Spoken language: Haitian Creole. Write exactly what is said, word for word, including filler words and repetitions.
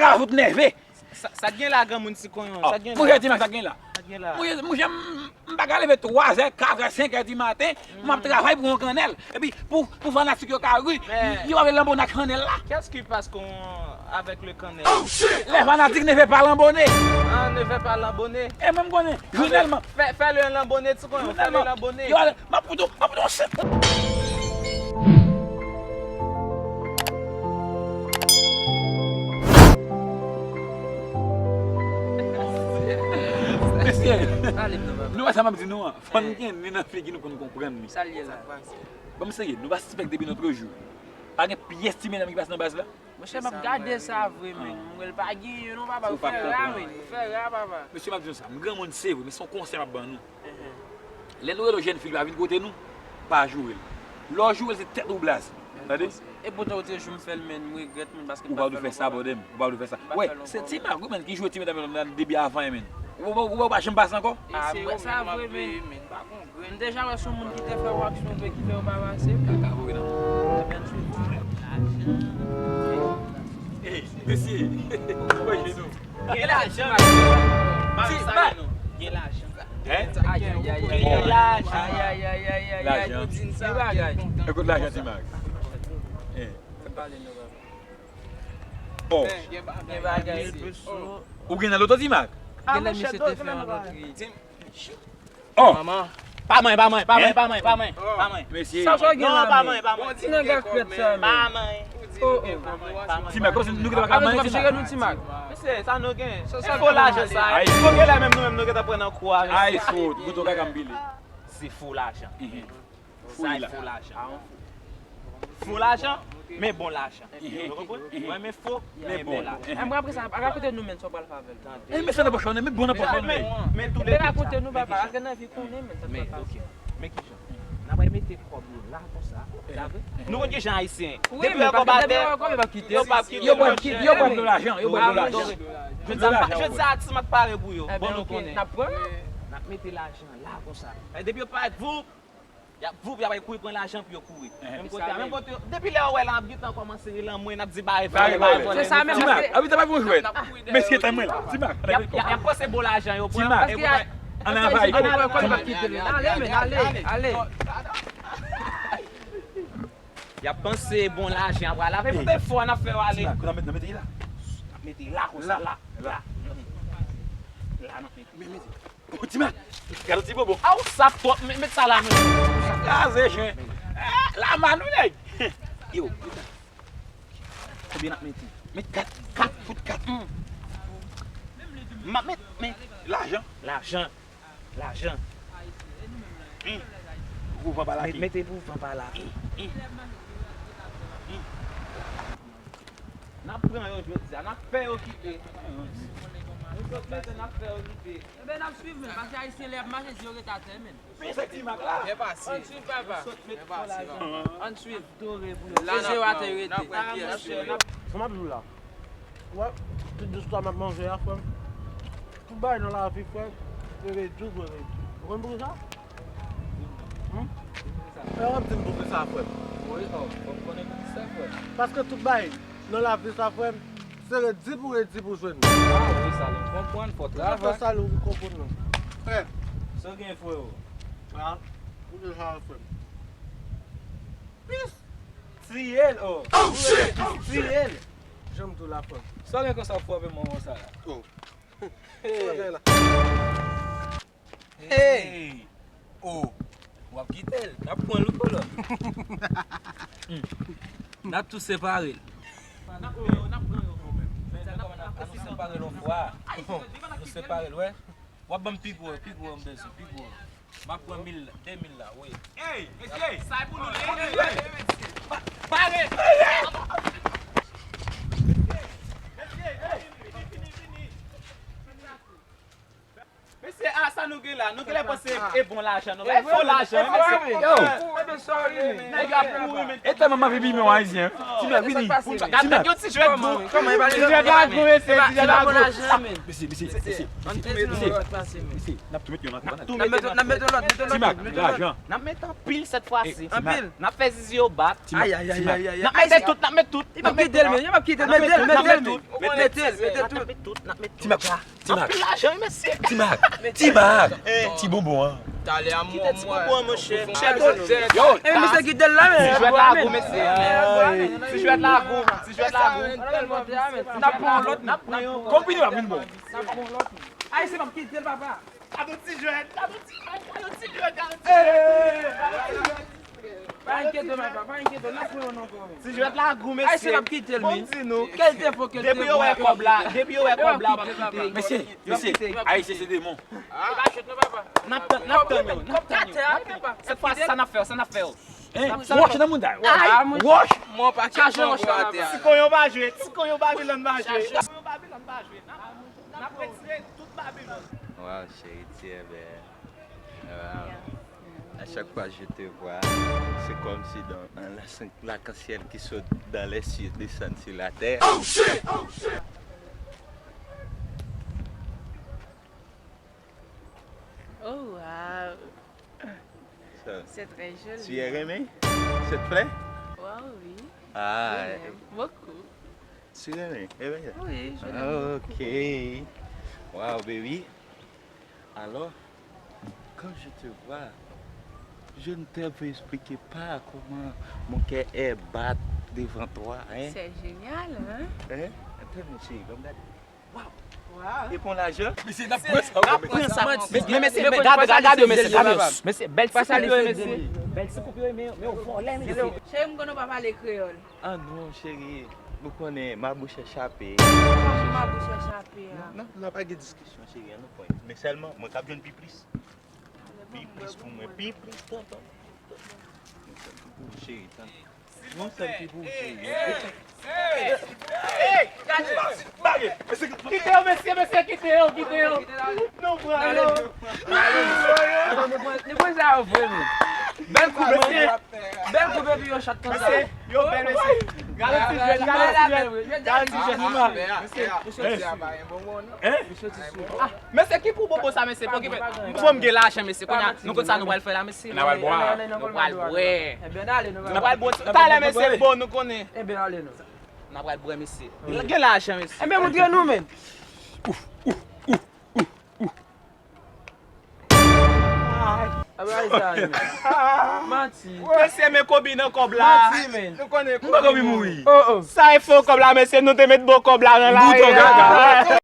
ka fout nève. Sa, sa gen la, granmoun Ti Konyon? Sa gen la? Monchè Ti Mak, sa gen la? Sa gen la? Monchè, monchè, m, m pa ka leve twazè, katrè, senkè di maten, m ap travay pou yon kannèl. Epi, pou, pou fanatik yo ka ri, yo ap lanbone ak kannèl la. Qu'est-ce qui passe qu'on, avec le cannelle? Les fanatiques ne veulent pas lamboner. Ah, ne veulent pas lamboner. E mwen m konnen, jounèlman. Fè, fè le lamboner, Ti Konyon, fè le lamboner. Yo ale, m ap fout ou, m ap fout ou yon sèt. Mesye, nou wè sa m ap di nou an? Fò n gen ni nan figi nou pou n konprann li. Sa l ye la? Ban m serye, nou pa sispèk depi notre jour. Pa gen pyès ti medam ki pase nan baz la? Monchè, m ap gade sa vre, men. M wè l pa genyen, non, papa. Ou fè ra, men. Ou fè ra, papa. Mesye, m ap di nou sa. M granmoun, se vre, men se yon konsèy m ap ban nou. Lè nou rele yon jèn fi la vin kote nou, pa joure l. Lè w joure l, se tèt ou blaze. Tande? E poutan, ou te jou m fè l, men, m regrèt, men, paske m pa t fè l ankò. Ou pa dwe fè sa, brother m. Ou pa dwe fè sa. Wè, se Ti Mak wi, men, ki joure ti medam yo nan debi avan, men. Ou, ou, ou pa janm pase ankò? Ah, sa vre, men. M deja wè se yon moun ki te fè w aksyon vre ki fè yo pa pase. Kaka vre nan. Ebyen, tu. Ey, mesye. Oye nou. Gen lajan. Ti Mak. Gen lajan. Hein? Gen lajan. Lajan. Ekout lajan Ti Mak. Eh. Oh. Gen bagay. Ou gen nan loto Ti Mak? Gen lè misye te fè yon lotri. Oh! Manman. Pa manyen, pa manyen, pa manyen, pa manyen, pa manyen, pa manyen. Mesye. Sa w gen la, pa manyen, pa manyen. Ti nèg ak krèt sa, men. Pa manyen. Oh, oh. Ti Mak, kòmsi nou gentan pa ka manyen, Ti Mak. Mesye, sa nou gen? Se fo lajan sa. Fo gen lè menm nou menm nou gentan pran nan kou a, mesye. Ay, fo, bouton kaka m pile. Se fo lajan. Sa e fo lajan. Fo lajan, men bon lajan. Nou konprann? Mwen renmen fo, men bon lajan. E mwen apre sa, rakonte nou, men, sa w pral fè avè l. E men sa nan pòch ou, men bon nan pòch ou, men. Men tou de. Rakonte nou, papa, paske nan vi konnen, men, sa pral pase. Men kijan? N a pral mete kòb yo la konsa. Nou konn kijan ayisyen. Depi yo kòb atè, yo p ap kite. Yo p ap kite. Yo pral kite, yo pral pran lajan, yo pral pran lajan. Jodi a, jodi a, Ti Mak pare pou yo. Bon, nou konnen. N ap pran. N ap mete lajan la konsa. Depi yo parèt, voup, Y ap voup, y ap al kouri pran lajan pou yo kouri. Menm kote a, menm kote yo. Depi lè yo wè l ap gentan kòmanse rele anmwe, n ap di bare vòlè, bare vòlè. Se sa menm, paske Ti Mak, abi ta pa yon jwèt. Mesye, tann mwen la. Ti Mak, y ap, y ap panse bon lajan yo pran. Ti Mak, ann anvayi kò. Ale, men, ale, ale. Y ap panse bon lajan ap pral la. Pou te fò, n ap fè yo ale. Ti Mak, kote n ap mete la? N ap mete la konsa, la, la. La, n ap mete. Bon, Ti Mak, gade yon ti bobo. A, ou saf twòp, met, met sa la, men. Kraze chen. Eh, lama nou, nèg. Yo, konbyen n ap mete? Met kat, kat, fout kat. M ap met, men. Lajan. Lajan. Lajan. Pou van pa lage. Mete pou van pa lage. N ap pran yo jodi a, n ap fè yo kite. Nou sot mete, n ap fè yo kite. Enben, n ap swiv menm, paske ayisyen lè y ap mache, di yo ret atè, men. Men se Ti Mak la. Byen pase. Ann swiv, papa. Ann swiv. Adore pou yo. Se je w atè rete. Sa m ap di w la. Wè, tout dous sa m ap manje a, frè m. Tout bagay nan lavi, frè m, se redi pou redi. Ou konn poukisa? Humm? Frè, w ap di m poukisa, frè m. Wi, o, fò m konnen poukisa, frè m. Paske tout bagay nan lavi sa, frè m, se redi pou redi pou jwenn li. A wi, sa nou konprann, fò travay. Sa nou konprann nan. Frè m. Sa w gen, frè o? A, ou gen sa, frè m. Pis! Tiye l, o! Oh, shit! Tiye l! Jan m di w la, frè m. Sa w gen konsa w frape mwen konsa la? O. Hey! O! W ap kite l. N ap pran l wi, kolòn. Hmm. N ap tou separe l. N ap pran yo, n ap pran yo kanmenm. N ap tou separe l yon fwa. Nou separe l, wè. W ap ban m pi gwo, pi gwo, m bezwen, pi gwo. M ap pran mil la, de mil la, wi. Ey, mesye, sa e pou nou li ye. Pa-, pare! Mesye, a sa nou gen la? Nou genlè panse e bon lajan, non? E fo lajan, e fo lajan. Yo! Nèg yo ap kouri, men. E tèlman m ap epi men ayisyen. Ti Mac, vini. Ti Mac. Yon ti jwèt dou. Ti jwèt lago, mesye, ti jwèt lago. Mesye, mesye, mesye. Mesye, n ap tou met yon nan. Ti Mac, lajan. N ap met anpil sèt fwa si. Anpil. N ap fè zizi yo bat. Ti Mac, ti Mac. N ap met tout, n ap met tout. N ap met tout. N ap met tout. N ap met tout. Ti Mac. Ti Mac. Ti Mac. Ti bonbon an. Talè a mwen. Kite ti bonbon an, monchè. Yo, e misye kite l la, men. Ti jwèt lago, mesye. Ti jwèt lago. Ti jwèt lago. N ap pran yon lòt, n ap pran yon. Konpini w ap vin bon. N ap pran yon lòt. Ayisyen p ap kite l, papa. Gade ti jwèt, gade ti jwèt, gade ti jwèt, gade ti jwèt. Pa enkyete, papa, pa enkyete, n ap pran yon ankò, men. Ti jwèt la gou, mesye. Ayisyen ap kite l, men. Bon, di nou. Kèl defo, kèl defo. Depi yo wè kòb la, depi yo wè kòb la, yo p ap kite. Mesye, mesye, ayisyen se demon. N ap tann, n ap tann yo, n ap tann yo. Sèt fwa, sa n ap fè yo, sa n ap fè yo. Wòch nan moun ta yo. Wòch. Mwen pa chache wòch la atè a. Ti konyon pa jwe, ti konyon Babilòn pa jwe. Ti konyon Babilòn pa jwe. N ap retire tout Babilòn. Waw, cheri, ti enben. Waw. À chaque fois je te vois, c'est comme si dans un la- l'arc-en-ciel qui saute dans les cieux descend sur la terre. Oh shit! Oh shit! Oh wow! C'est très joli. Tu es aimé? Ça te plaît? Wow, oui. Ah, je l'aime beaucoup. Tu renmen? Wi, je l'aime beaucoup. Ok. Wow, baby. Alors, quand je te vois, je ne te peux expliquer pas comment mon cœur est bat devant toi, hein? C'est génial, hein? Hein? Attends, mon chéri, va me garder. Wow. E pon lajan? Mesye, n ap pran sa. N ap pran sa. Men, men, mesye, men, gade, gade, gade, mesye, gade. Mesye, bèl ti koup yo ye, mesye. Bèl ti koup yo ye, men, men yo vòlè, mesye. Cheri, m konnen w pa pale kreyòl. Ah non, cheri, ou konnen, ma bouche chape. Kòman ma bouche chape a? Non, non, non, pa gen diskisyon, cheri, an nou pran. Men sèlman, mwen k ap jwenn pi plis. Pi plis pou mwen, pi plis, tantan. Cheri, tantan. Yon sèl pi pou ou, cheri. Kite yo, mesye, mesye, kite yo, kite yo. Nou pran yo. Li pran sa yo vre, men. Bèl koup, men. Bèl koup epi yon chat konsa. Mesye, yo bèl, mesye. Gade ti jèn, gade ti jèn. Gade ti jèn, mesye. Mesye, mesye, ti sou. Hein? Mesye, ti sou. Ah, mesye, ki pou bobo sa, mesye? Pòkipe. Bon, m gen lajan, mesye. Kounye a, nou konn sa nou pral fè la, mesye? N a pral bwè. Nou pral bwè. Ebyen, n ale, nou pral bwè. Talè, mesye, bon, nou konnen. Ebyen, ale, nou. N a pral bwè, mesye. Gen lajan, mesye. Ebyen, montre nou, men. Ay. Ay, sa, men. Manti. Mesye, men Kobe nan kòb la. Manti, men. Nou konnen Kobe mouri. Oh, oh. Sa e fo kòb la, mesye, nou te met bon kòb la nan la. Bouton gaga.